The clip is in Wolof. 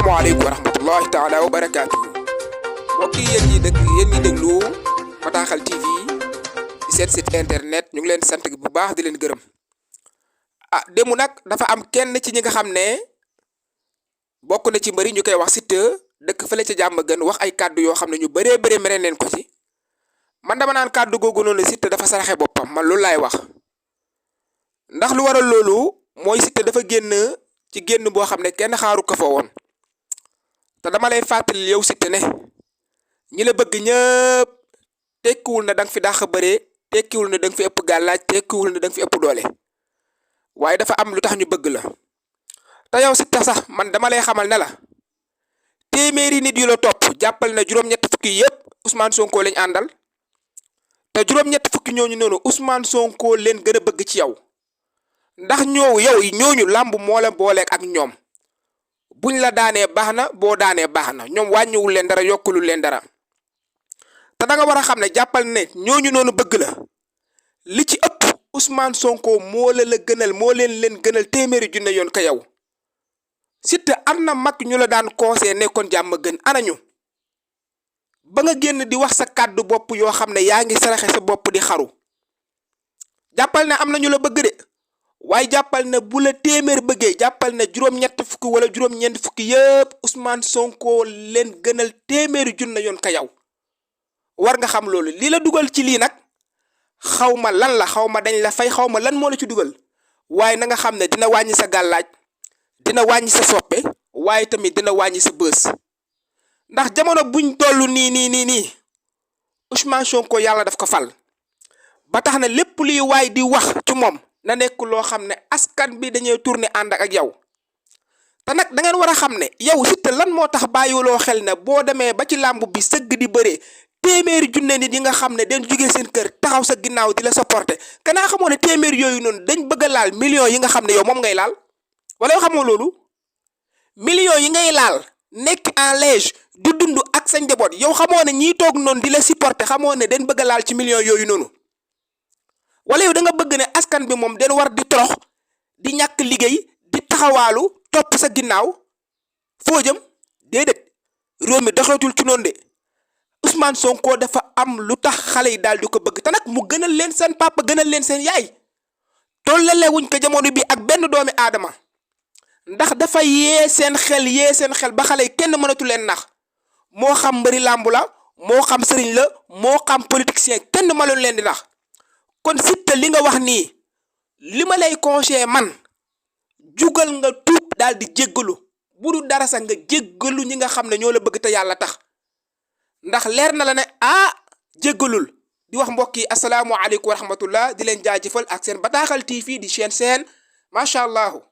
asalaamaaleykum wa rahmatullahi taala wa barakaatuhu mbokk yi yéen ñi déglu Bataaxal TV di seen site internet ñu ngi leen sant bu baax di leen gërëm démb nag dafa am kenn ci ñi nga xam ne bokk na ci mbëri ñu koy wax Siteu dëkk fële ca jàmm gën wax ay kàddu yoo xam ne ñu bëree bëri mere leen ko ci man dama naan kàddu googu noonu Siteu dafa saraxe boppam man loolu laay wax ndax lu waral loolu mooy Siteu dafa génn ci génn boo xam ne kenn xaaru ko fa woon te dama lay fàttali yow Siteu ne ñi la bëgg ñëpp tekkiwul na danga fi dàq bëree tekkiwul na danga fi ëpp gàllaaj tekkiwul na danga fi ëpp doole waaye dafa am lu tax ñu bëgg la te yow Siteu sax man dama lay xamal ne la téeméeri nit yu la topp jàppal na juróom-ñett fukki yëpp Ousmane Sonko lañ àndal te juróom-ñett fukki ñooñu noonu Ousmane Sonko leen gën a bëgg ci yow ndax ñooñu làmb moo la booleeg ak ñoom buñ la daanee baax na boo daanee baax na ñoom wàññiwul leen dara yokkulul leen dara te da nga war a xam ne jàppal ne ñooñu noonu bëgg la li ci ëpp Ousmane Sonko moo la gënal moo leen gënal téeméeri junne yoon ka yow Siteu am na mag ñu la daan conseillé nekkoon jàmm gën anañu ba nga génn di wax sa kàddu bopp yoo xam ne yaa ngi saraxe sa bopp di xaru jàppal ne am na ñu la bëgg de waaye jàppal ne bu la téeméer bëggee jàppal ne juróom-ñett fukki wala juróom-ñeent fukki yëpp Ousmane Sonko leen gënal téeméeri junne yoon ka yow war nga xam loolu lii la dugal ci lii nag xaw ma lan la xaw ma dañ la fay xaw ma lan moo la ci dugal waaye na nga xam ne dina wàññi sa gàllaaj dina wàññi sa soppe waaye tamit dina wàññi sa bës ndax jamono buñ toll nii Ousmane Sonko yàlla daf ko fal ba tax na lépp luy waay di wax ci moom na nekk loo xam ne askan bi dañuy tourner ànd ak yow te nag da ngeen war a xam ne yow Siteu lan moo tax bàyyiwuloo xel ne boo demee ba ci làmb bi sëgg di bëree téeméeri junne nit yi nga xam ne dañ jógee seen kër taxaw sa ginnaaw di la supporter kanaa xamoo ne téeméeri yooyu noonu dañ bëgg a laal millions yi nga xam ne yow moom ngay laal wala yow xamoo loolu millions yi ngay laal nekk en lége di dund ak sa njaboot yow xamoo ne ñiy toog noonu di la supporter xamoo ne dañ bëgg a laal ci millions yooyu noonu wala yow da nga bëgg ne askan bi moom den war di torox di ñàkk liggéey di taxawaalu topp sa ginnaaw foo jëm déedéet réew mi doxatul ci noonu de Ousmane Sonko dafa am lu tax xale yi daal di ko bëgg te nag mu gënal leen seen papa gënal leen seen yaay tollale wuñ ko jamono bi ak benn doomi aadama ndax dafa yee seen xel ba xale yi kenn mënatu leen nax moo xam mbëri làmb la moo xam sëriñ la moo xam politicien kenn mënul leen di nax kon Siteu li nga wax nii li ma lay conseillé man jugal nga tuub daal di jéggalu bu du dara sax nga jéggalu ñi nga xam ne ñoo la bëgg te yàlla tax ndax leer na la ne jéggalul di wax mbokk yi asalaamualeykum wa rahmatullah di leen jaajëfal ak seen Bataaxal TV di seen macha allah.